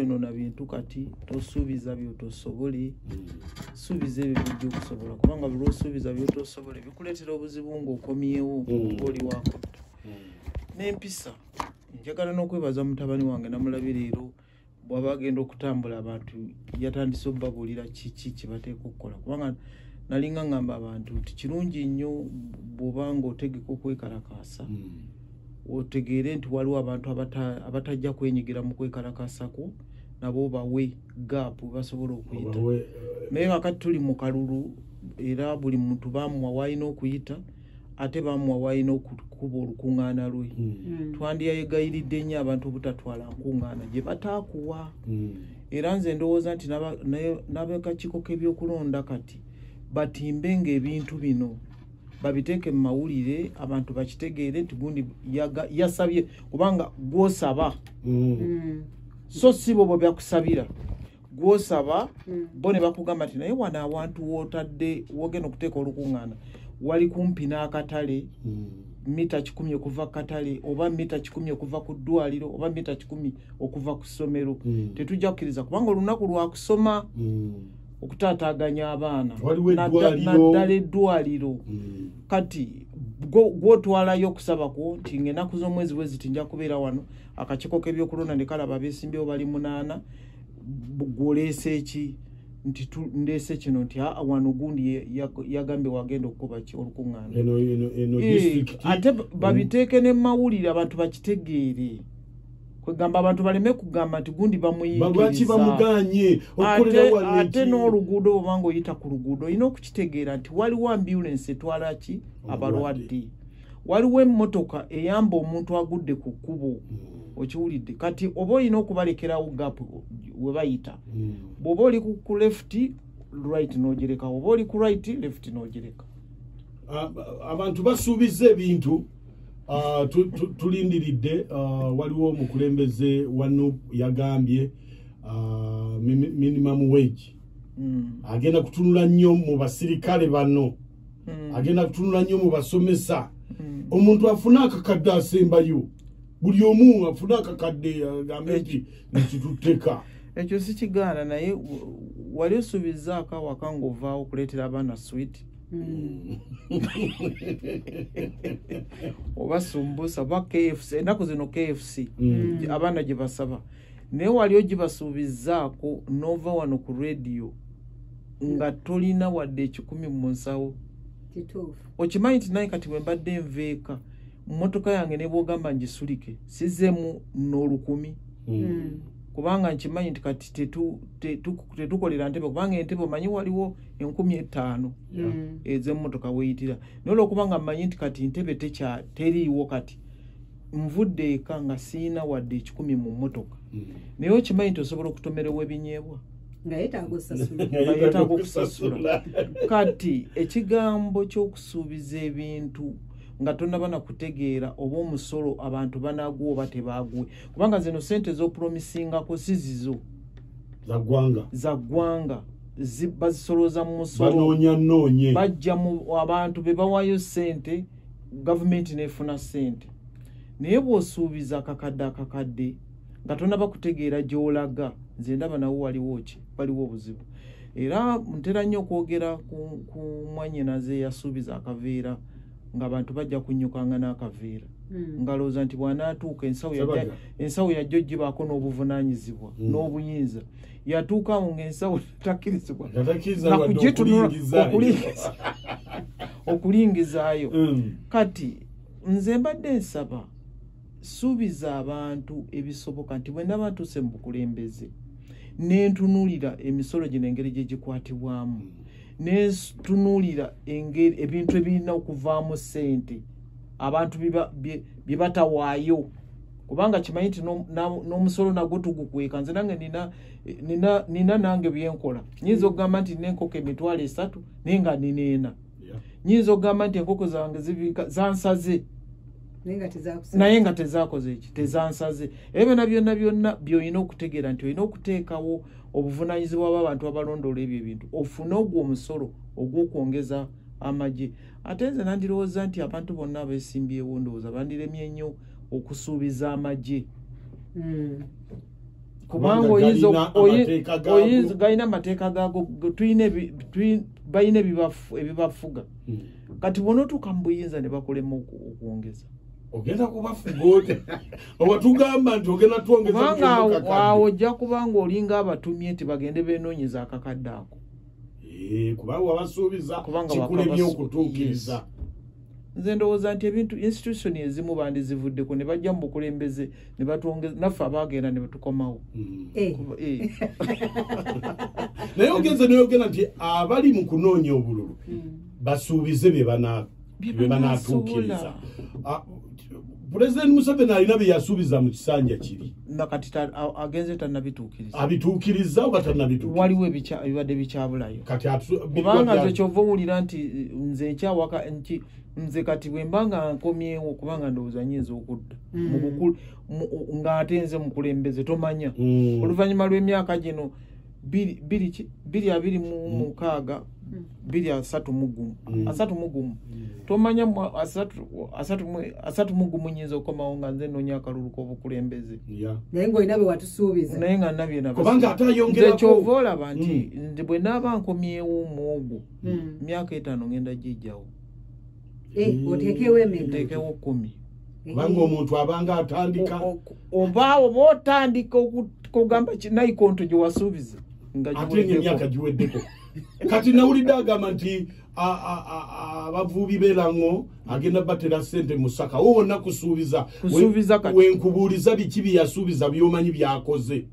Yonona bintu kati tosuubiza byotosobole, suubiza ebyo byojja okusobola, kubanga buli lwosuubiza byotosobole bikuleetera obuzibu ng'okomyewo oba oli wakudda. N'empisa, njagala n'okwebaza mutabani wange, namulabye leero bw'aba agenda okutambula, abantu yatandise obbabuulira kiki kye bateeka okukola, kubanga nalinga ngamba abantu nti kirungi nnyo bw'oba nga otegeka okwekalakaasa, otegeere nti waliwo abantu abatajja kwenyigira mu kwekalakaasako, nabo bawe gap basobola okuyita. Naye wakati tuli mu kalulu, era buli muntu bamuwa waalina okuyita, ate bamuwa waalina okukuba olukuŋŋaana lwe. Twandiyayegayiridde nnyo abantu obutatwala nkuŋŋaana gye bataakuwa. Era nze ndowooza nti n'abakakiiko k'ebyokulonda kati batimbe ng'ebintu bino babiteeke mu mawulire, abantu bakitegeere nti gundi yasabye, kubanga gw'osaba so si bo bwe byakusabira, gw'osaba bo ne bakugamba nti naye wano awantu w'otadde wogenda okuteeka olukuŋŋaana wali kumpi n'akatale, mita 100 okuva ku katale, oba mita 100 okuva ku ddwaliro, oba mita 100 okuva ku ssomero. Tetujja kukkiriza, kubanga olunaku lwakusoma, okutaataaganya abaana, Waliwo eddwaliro. Naddala eddwaliro. Kati gw'otwalayo okusaba kwo nti ng'ennaku z'omwezi bwe ziti nja kubeera wano, akakiiko k'ebyokulonda ne kalaba abeesimbyewo bali munaana, gw'oleese ki? Nti ndeese kino, nti aa wano gundi yagambye wagenda okukuba ki olukuŋŋaana. Eno district. Ate babiteeke ne mawulire abantu bakitegeere, kwegamba abantu baleme kugamba nti gundi Lwaki bamuyigiriza. Bamuganye okukolera wano Ate n'oluguudo, bwobanga oyita ku luguudo, olina okukitegeera nti waliwo ambulance etwala ki abalwadde, waliwo emmotoka eyamba omuntu agudde ku kkubo. Okiwulidde? Kati oba olina okubalekerawo gap we bayita. Bw'oba oli ku left, right n'ogireka, oba oli ku right, left n'ogireka. Abantu basuubiza ebintu. Tulindiridde. Waliwo omukulembeze wa NUP yagambye minimum wage. Agenda kutunula nnyo mu basirikale bano, agenda kutunula nnyo mu basomesa. Omuntu afune akakadde asembayo, buli omu afune akakadde agambe nti ntitutteka. Ekyo sikigaana, naye wali osuubizaako awaka ng'ovaawo okuleetera abaana sweet oba sumbusa oba KFC, ennaku zino KFC abaana gye basaba, naye wali ogibasuubizaako n'ova wano ku rediyo nga tolina wadde 100 mu nsawo? Kituufu. Okimanyi nti naye kati bwe mbadde nveeka, mmotoka yange ne bwogamba ngisulike, sizeemu n'olukumi, kubanga nkimanyi nti kati tetukolera ntebe, kubanga entebe omanyi waliwo 5000 ez'emmotoka weeyitira. Naye olwokubanga mmanyi nti kati ntebe teriiwo, kati nvudde eka nga siina wadde 100 mu mmotoka. Naye okimanyi nti osobola okutomerewa ebinyeebwa nga yeetaaga osasula. Nga yeetaaga okusasula. Kati ekigambo ky'okusuubiza ebintu nga tonnaba na kutegeera oba omusolo abantu banaguwa oba tebaguwe, kubanga zino sente z'opromisingako si zizo. Za ggwanga. Za ggwanga, bazisolooza mu musolo. Banoonya noonye. Bajja mu abantu be bawayo sente, gavumenti n'efuna sente. Naye bw'osuubiza akakadde akakadde nga tonaba kutegeera gy'olaga, nze ndaba nawo waliwo ki, waliwo obuzibu. Era ntera nnyo okwogera ku mwannyinaze eyasuubiza akaveera ng'abantu bajja kunnyukanga n'akaveera, ngalowooza nti bw'anaatuuka ensawo Sabaga. Ensawo yajja ogibaako n'obuvunaanyizibwa n'obuyinza. Yatuuka awo ng'ensawo takkirizibwa Nga takkiriza na wadde kugitunula okulingiza. Okulingizayo. Kati nze mbadde nsaba, suubiza abantu ebisoboka, nti bwe naba ntuuse mu bukulembeze nentunuulira emisolo gino engeri gye gikwatibwamu, nentunuulira engeri ebintu ebirina okuvaamu ssente abantu bye batawaayo, kubanga kimanyi nti n'omusolo nagwo tugukweka. Nze nange nina nange byenkola. Nyinza okugamba nti nina enkoko 30,000, naye nga nina ena. Nyinza okugamba nti enkoko zange zibika zansaze, naye nga tezakusaze. Naye nga tezakoze eki, tezansaze. Ebyo byonna byonna byonna byolina okutegeera nti olina okuteekawo obuvunaanyizibwa bw'abantu abalondoola ebyo ebintu, ofune ogwo omusolo ogw'okwongeza amagye. Ate nze nandirowooza nti abantu bonna abeesimbyewo ndowooza bandiremye nnyo okusuubiza amagye. Kubanga oyinza galina amateeka gaago, balina ebibafuga. Kati bw'onootuuka mu buyinza ne bakulema okwongeza, ogenda kubafuga otya? Owatugamba nti ogenda twongeza, kubanga awo ojja kubanga olinga abatumye nti bagende beenoonyeza akakadde ako. Kubanga wabasuubiza, kikulemye okutuukiriza. Nze ndowooza nti ebintu institution ezimu bandizivuddeko ne bajja mu bukulembeze ne batwongeza, naffe abaagenda ne batukomawo. Naye ogenze neyogera nti abali mu kunoonya obululu basuubize bye banaatuukiriza. Pulezidenti Museveni alina bye yasuubiza mu kisanja kiri, nakati agenze tannabituukiriza. Abituukiriza oba tannabituukiriza? Waliwo ebibadde bikyabulayo. Kubanga nze kyova owulira nti nze nkyawaka nti nze kati bwe mba nga nkomyewo, kubanga ndowooza nnyinza okudda ng'ate nze mukulembeze, tomanya. Oluvannyuma lw'emyaka gino 2026, 2031, 31, tomanya 31 nnyinza okukomawo nga nze nnoonya akalulu k'obukulembeze. Naye ng'olina bye watusuubiza. Naye nga nabye kubanga ate ayongerako. Kyova olaba nti nze bwe naaba nkomyewo mu ogwo myaka 5 ngenda gijjawo. Oteekewo emeka? Nteekewo 10. Kubanga omuntu abanga atandika oba otandika okugamba nayikonto gye wasuubiza ate emyaka giweddeko. Kati nawulidde agamba nti abavubi b'erango agenda batera ssente mu ssaka. Wo wonna kusuubiza, wenkubuuliza biki bye yasuubiza by'omanyi byakoze?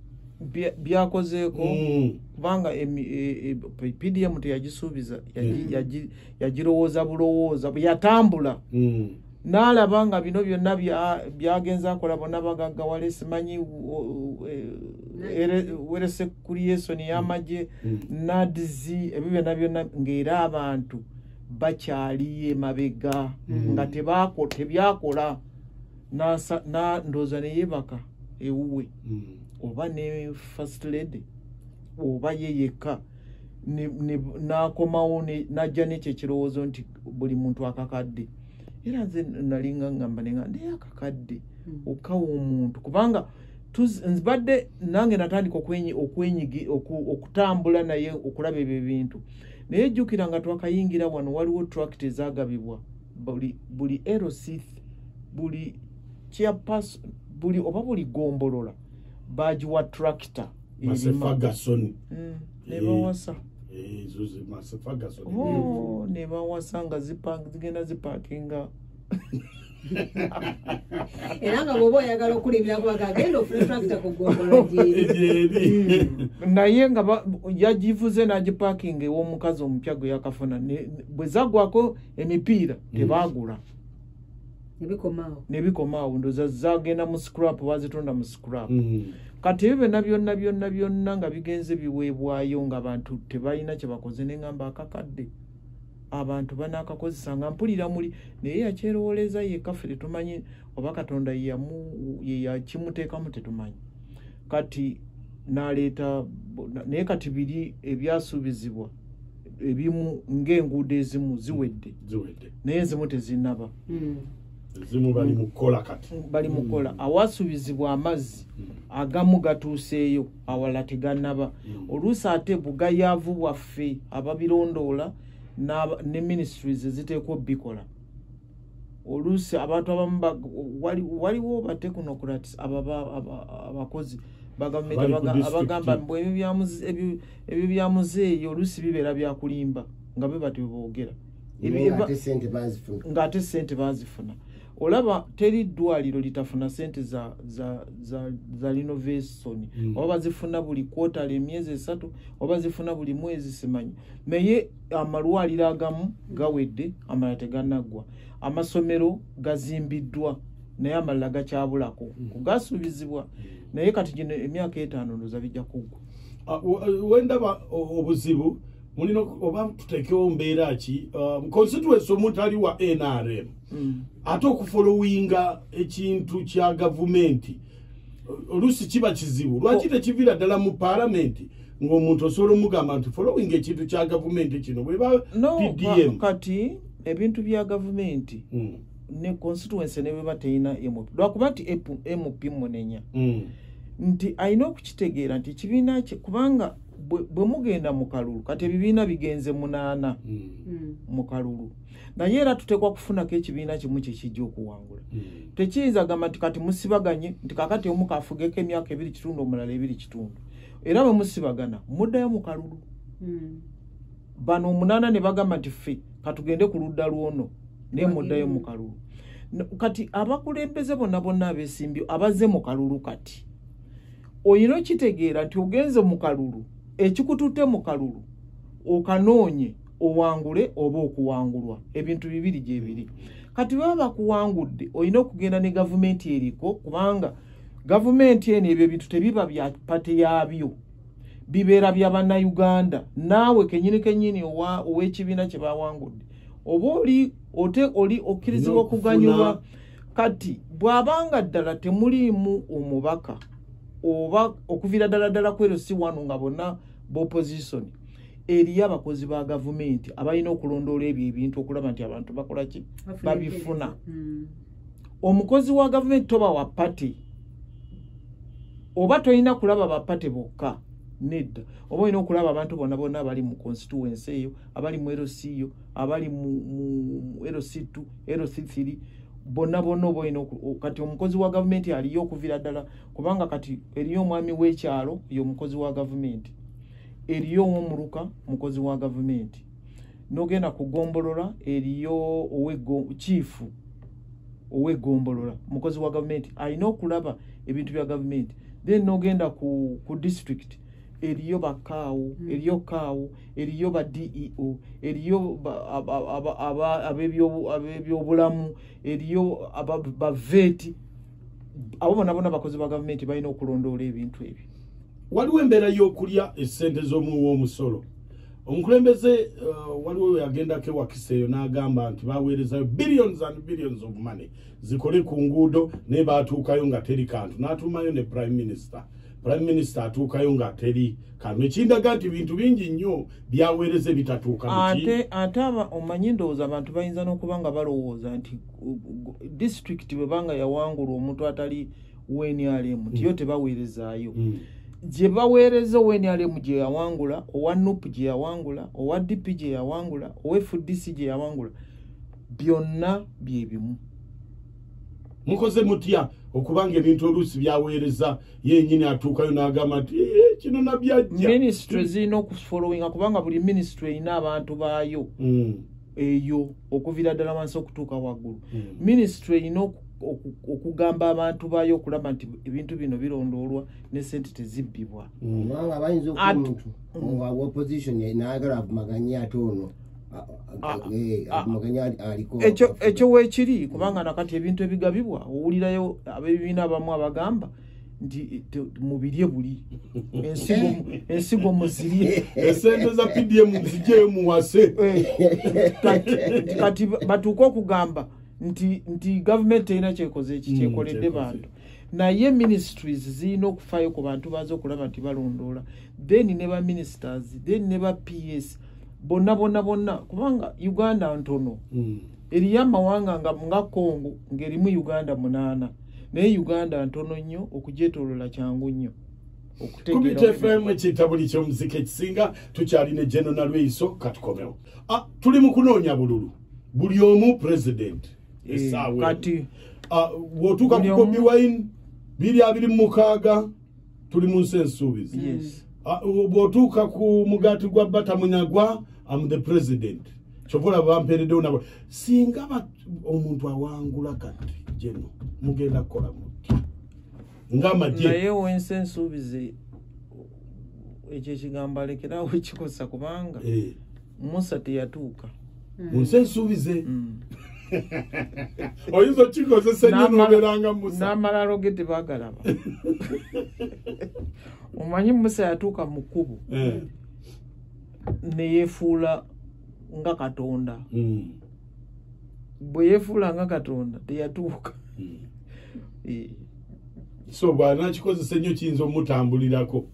Byakozeeko kubanga PDM teyagisuubiza, yagirowooza bulowooza. Bwe yatambula n'alaba nga bino byonna byagenza akola, bonna bagaggawale, simanyi werese creation y'amagye, NAADS, ebyo byonna byonna, ng'era abantu bakyaliyo emabega nga tebyakola. Ndowooza ne yeebaka ewuwe oba ne first lady oba ye yekka, n'akomawo n'ajja n'ekyo ekirowoozo nti buli muntu akakadde. Era nze nalinga ngamba nenga naye akakadde okawa omuntu, kubanga nzibadde nange natandika okutambula naye okulaba ebyo ebintu. Naye jjukira nga twakayingira wano waliwo tract ezagabibwa buli LC, buli chairperson, buli oba buli gombolola bagiwa tractor. Ferguson nebawasa nebawasa nga zigenda zipakinga. Era nga bw'oba oyagala okulimira kubaga agenda ofune tractor ku ggombolola gy'eri. Naye nga yagivuze n'agipakinga ew'omukazi omupya gwe yakafuna, bwe zaggwako emipiira tebaagula, nebikomaawo. Ndowooza zagenda mu scrap, bazitunda mu scrap. Kati ebyo byonna byonna byonna byonna nga bigenze biweebwayo ng'abantu tebalina kye bakoze. Ne ŋŋamba akakadde abantu banaakakozesa, nga mpulira muli naye yakyerowooleza yekka, ffe tetumanyi oba Katonda ye yakimuteekamu, tetumanyi. Kati n'aleeta naye kati biri ebyasuubizibwa ebimu ng'enguudo ezimu ziwedde, naye ezimu tezinnaba, ezimu bali mu kukola kati bali mu kukola. Awasuubizibwa amazzi agamu gatuuseeyo, awalala tegannaba. Oluusi ate bugayaavu bwaffe ababirondoola ne ministries eziteekwa obbikola. Oluusi abantu abamu waliwo ba technocrats abakozi ba gavumenti abagamba mbu ebyo bya muzeeyi oluusi bibeera byakulimba, nga be batyo boogera ng'ate ssente baazifuna. Olaba teri ddwaliro litafuna ssente za renovation, oba bazifuna buli quarter emyezi 3, oba bazifuna buli mwezi, simanyi. Naye amalwaliro agamu gawedde, amalala tegannaggwa. Amasomero gazimbiddwa naye amalala gakyabulako kugasuubizibwa. Naye kati gino emyaka 5 ndowooza bijja kuggwa. Wendaba obuzibu mulina oba tuteekewo mbeera ki constituency omuntu ali wa NRM ate okufolowinga ekintu kya gavumenti oluusi kiba kizibu. Lwaki tekiviira ddala mu paalamenti ng'omuntu osobola omugamba nti following ekintu kya gavumenti kino bweba PDM? Kati ebintu bya gavumenti ne constituency ne bweba teyina MP, lwakuba nti MP munenya. Nti alina okukitegeera nti ekibiina kye, kubanga bwe mugenda mu kalulu, kati ebibiina bigenze 8 mu kalulu, naye era tuteekwa kufunako ekibiina kimu kye kijja okuwangula. Tekiyinza gamba nti kati musibaganye nti kakati omu kafugeko emyaka 2.5 omulala 2.5, era bwe musibagana muddayo mu kalulu. Bano 8 ne bagamba nti ffe katugende ku ludda lwono, naye muddayo mu kalulu. Kati abakulembeze bonna bonna abeesimbye abazze mu kalulu, kati olina okitegeera nti ogenze mu kalulu, ekikututte mu kalulu okanoonye owangule oba okuwangulwa, ebintu bibiri gye biri. Kati baba bakuwangudde olina okugenda ne gavumenti eriko, kubanga gavumenti eno ebyo ebintu tebiba bya pate yaabyo, bibeera bya bannayuganda. Naawe kennyini kennyini ow'ekibiina kye bawangudde oba oli okkirizibwa okuganyulwa. Kati bw'abanga ddala temuliimu omubaka oba okuviira ddala ddala ku LC1 nga bonna b'opposition, eriyo abakozi ba gavumenti abalina okulondoola ebyo ebintu okulaba nti abantu bakola ki, babifuna. Omukozi wa gavumenti toba wa pate, oba tolina kulaba ba pate bokka, nedda, oba olina okulaba abantu bonna bonna abali mu constituency eyo, abali mu LC yo, abali mu LC2, LC3, bonna bonna oba olina. Kati omukozi wa gavumenti aliyo okuviira ddala, kubanga kati eriyo omwami w'ekyalo ye omukozi wa gavumenti, eriyo ow'omuluka mukozi wa gavumenti, n'ogenda ku ggombolola eriyo chiifu ow'eggombolola mukozi wa gavumenti, alina okulaba ebintu bya gavumenti. Then n'ogenda ku district eriyo bakaawo, eriyo kaawo, eriyo ba DEO, eriyo ab'ebyobulamu, eriyo baveeti. Abo bonna bonna abakozi ba gavumenti balina okulondoola ebintu ebyo. Waliwo embeera y'okulya essente z'omuwi w'omusolo. Omukulembeze waliwo yagendako ewakisa eyo n'agamba nti baweerezayo billions and billions of money zikole ku nguudo, naye baatuukayo nga teri kantu. N'atuumayo ne Prime Minister, Prime Minister atuukayo nga teri kantu, ekindaga nti bintu bingi nnyo byaweereza ebitatuuka. Ate omanyi ndowooza abantu bayinza n'okuba nga balowooza nti disitulikiti bwe banga yawangulwa omuntu atali WNRM nti yo tebaweerezaayo. Gye baweereza owa NRM gye yawangula, owa NUP gye yawangula, owa DP gye yawangula, owa FDC gye yawangula, byonna bye bimu. Mukoze mutya okubanga ebintu oluusi byaweereza yennyini atuukayo n'agamba nti kino nabyajja? Minisitule zirina okufollowinga, kubanga buli minisitule erina abantu baayo eyo okuviira ddala wansi okutuuka waggulu. Minisitule erina okugamba abantu baayo okulaba nti ebintu bino birondoolwa ne sente tezibbibwa. Kubanga bayinza okuba omuntu wa opposition n'ayagala avumaganye, ate ono avumaganye aliko. Ekyo weekiri, kubanga nakati ebintu ebigabibwa owulirayo ab'ebibiina abamu abagamba nti mubirye buli ensigo muzirye, esente za PDM nzijeyo muwase. Kati batuuke okugamba nti gavumenti terina kyekoze eki kyekoledde bantu, naye ministries zirina okufaayo ku bantu baza okulaba nti balondoola, then ne ba ministers, then ne ba PS bonna bonna bonna, kubanga Uganda ntono. Eriyo amawanga nga Congo ng'erimu Uganda 8, naye Uganda ntono nnyo, okugyetoolola kyangu nnyo. Ku Bit FM ekiyita buli kyomuziki ekisinga, tukyalina General Nalweyiso. Katukomewo. Tuli mu kunoonya bululu, buli omu president essaawa. Kati bw'otuuka ku Bobi Wine 2026 tuli mu nsi ensuubizi. Bw'otuuka ku mugaati gwa Bata Munyagwa, am the president, kyova olaba bampeereddewo nabo. Singa omuntu awangula kati geno, mugenda kukola mutya ng'amagye? Naye wensi ensuubize, ekyo ekigambo alekerawo ekikosa, kubanga Musa teyatuuka mu nsi ensuubize. Oyinza okikozesa ennyo n'obeeranga Musa. N'amalalo ge tebagalaba. Omanyi Musa yatuuka mu kkubo ne yeefuula nga Katonda. Bwe yeefuula nga Katonda teyatuuka. So bw'anaakikozesa ennyo kiyinza omutambulirako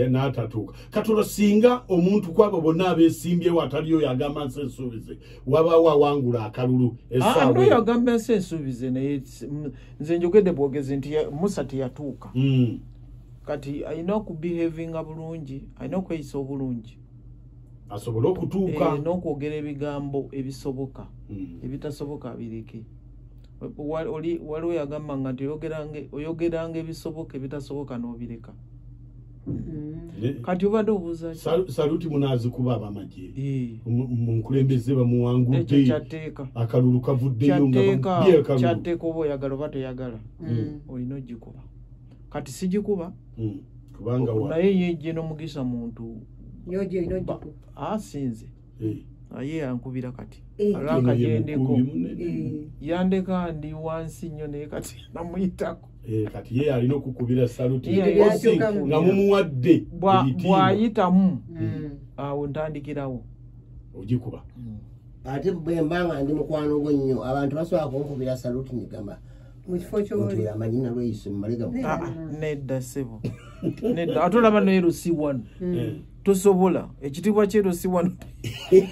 n'atatuuka. Katono singa omuntu kwabo bonna abeesimbyewo ataliyo yagamba nsi ensuubize, wabaawo awangula akalulu essaawa Oyo agamba ensi ensuubize, naye nze njogedde bwogezi nti Musa teyatuuka. Kati alina okubehavinga bulungi, alina okweyisa obulungi asobole okutuuka n'okwogera ebigambo ebisoboka, ebitasoboka abireke. Waliwo yagamba nga nti oyogeranga ebisoboka, ebitasoboka n'obireka. Kati obadde obuuza saluti munaazikuba abamagye munkulembeze bamuwangudde, akalulu kavuddeyo nga kyatteeka, oba oyagala oba toyagala olina ogikuba. Kati sigikuba kubanga naye yejje n'omugisa muntu asinze aye ankubira kati alaka gyendeko yandeka ndi wansi nnyo naye kati namuyitako. Kati ye alina okukubira saluti nga mumuwadde bw'ayitamu awo ntandikirawo ogikuba. Ate bwe mba nga ndi mukwano gwo nnyo abantu basobola kunkubira saluti nigamba mu kifo ky'oli amanyi nalweyiso mumalega. Nedda ssebo, nedda. Ate olaba ne LC1 tosobola ekitiibwa kye LC1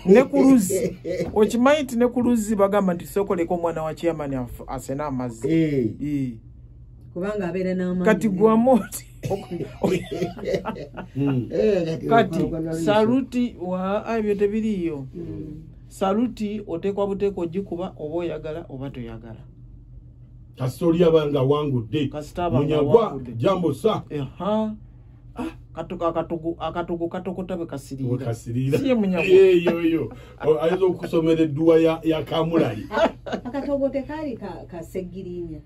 ne ku luzzi. Okimanyi nti ne ku luzzi bagamba nti sookoleko omwana wa chairman asena amazzi kubanga abeera n'amaanyi. Kati gwamu oti kati saluti ebyo tebiriiyo. Saluti oteekwa buteeka ogikuba oba oyagala oba toyagala. Kasita oli aba nga awangudde Munyagwa jambo sa akatogo katokota bwe kasiriira. Si Munyagwa eyo ayinza okusomera edduwa ya Kamulali. Akatogo tekaali kasegirinya.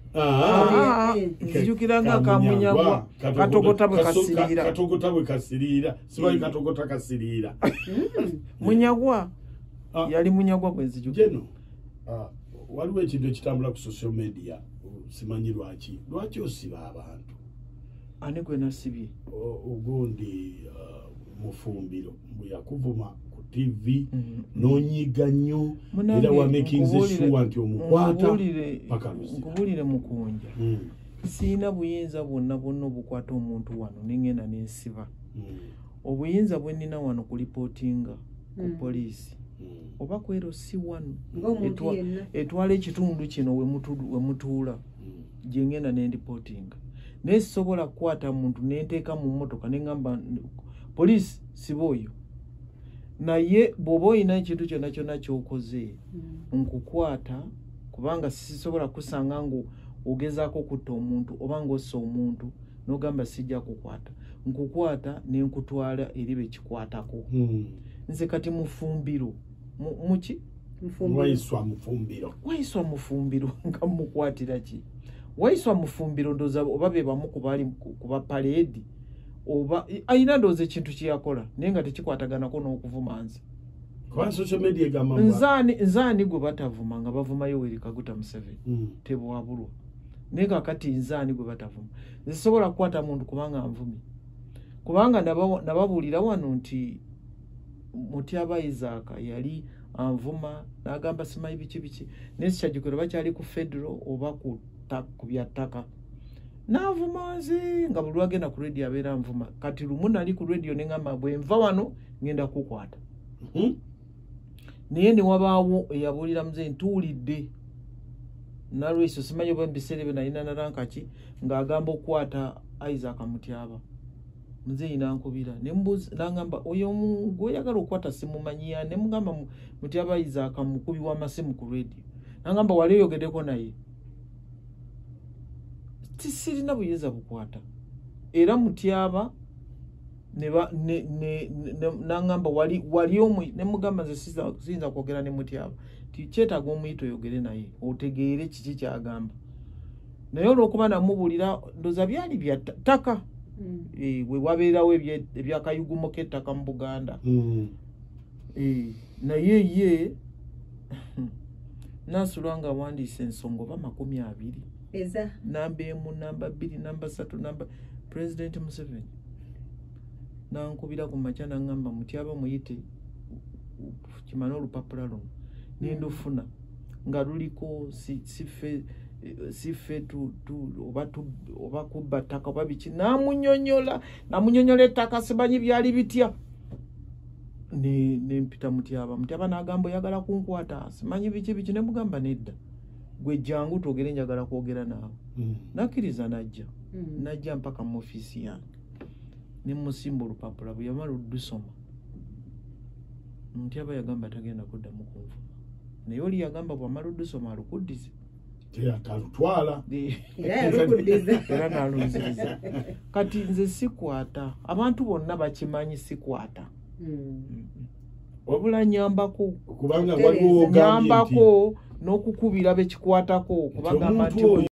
Nzijukira nga Kamunyagwa katokota bwe kasiriira. Katokota bwe kasiriira, simanyi katokota kasiriira. Munyagwa yali Munyagwa bwe nzijukira. Jeno waliwo ekintu ekitambula ku social media, simanyi lwaki osiba abantu. Ani gwe nasibye? Ogundi Mufumbiro mbu yakuvuma ku TV n'onyiga nnyo era wamekinze sure nti omukwata paka luzira. Nkubuulire Mukunja, siina buyinza bwonna bwonna obukwata omuntu wano nengenda nensiba. Obuyinza bwe nnina wano kulipootinga ku poliisi oba ku LC1 etwala ekitundu kino we mutuula gye ngenda nendipootinga. Naye sisobola kukwata muntu nenteeka mu mmotoka neŋŋamba poliisi siba oyo. Naye bw'oba olina ekintu kyonna kyonna ky'okoze nkukwata, kubanga sisobola kusanga ng'ogezaako okutta omuntu oba ng'ossa omuntu n'ogamba sijja kukwata. Nkukwata ne nkutwala eri bekikwatako. Nze kati Mufumbiro muki? Waiswa Mufumbiro. Waiswa Mufumbiro nga mukwatira ki? Waiswa Mufumbiro ndowooza oba be bamu ku baali ku bapaleedi oba ayina ndowooza ekintu kye yakola naye nga tekikwataganako n'okuvuma nze. Nzaani gwe batavuma nga bavuma Yoweri Kaguta Museveni tebwabulwa. Naye kaakati nzaani gwe batavuma? Nze sisobola kukwata muntu kubanga nvumye. Kubanga nababuulira wano nti Mutyaba Isaac yali anvuma n'agamba simanyi biki biki, naye sikyajjukira bakyali ku federal oba ku bya ttaka. N'anvuma nze nga buli lwagenda ku radio abeera anvuma. Kati lumu nali ku radio ne ŋŋamba bwe nva wano ŋŋenda kukwata. Naye ne wabaawo eyabuulira muzeeyi ntuwulidde nalweso simanyi oba ebiseera ebyo nalina narankaki ng'agamba okukwata Isaac Mutyaba. Muzeeyi n'ankubira n'angamba oyo gw'oyagala okukwata simumanyiya, ne mugamba Mutyaba Isaac mukubi w'amasimu ku radio. N'angamba wali oyogeddeko naye. Sirina buyinza bukwata. Era Mutyaba n'angamba wali omu ne mugamba nze siyinza kwogera ne Mutyaba. Kyetaaga omuyita oyogere naye otegeere kiki ky'agamba. Naye olw'okuba namubuulira ndowooza byali bya ttaka. Bwe wabeerawo ebyakayugumo k'ettaka mu Buganda. Naye ye Nasulwa nga awandiise ensonga oba 20. Namba 1, namba 2, namba 3, namba President Museveni nankubira ku makya n'aŋŋamba Mutyaba muyite kimane olupapula luno nendufuna nga luliko sife oba kubba ttaka oba biki. Namunyonyola ettaka simanyi byali bitya. Nempita Mutyaba. Mutyaba n'agamba oyagala kunkwata simanyi biki biki, ne mugamba nedda, gwe jangu twogere, njagala kwogera naawe. Nakkiriza najja mpaka mu ofiisi yange. Ne musimba olupapula, bwe yamala oddusoma nti aba yagamba tagenda kuddamu kunvuma, naye oli yagamba bwamala oddusoma alukuddize. Teyakalutwala. Era yalukuddiza. Era nalunziriza. Kati nze sikwata, abantu bonna bakimanyi sikwata. Wabula nyambako. Kubanga waliwo ogambye nti Nyambako n'okukubira bekikwatako, kubagamba omuntu nti oyo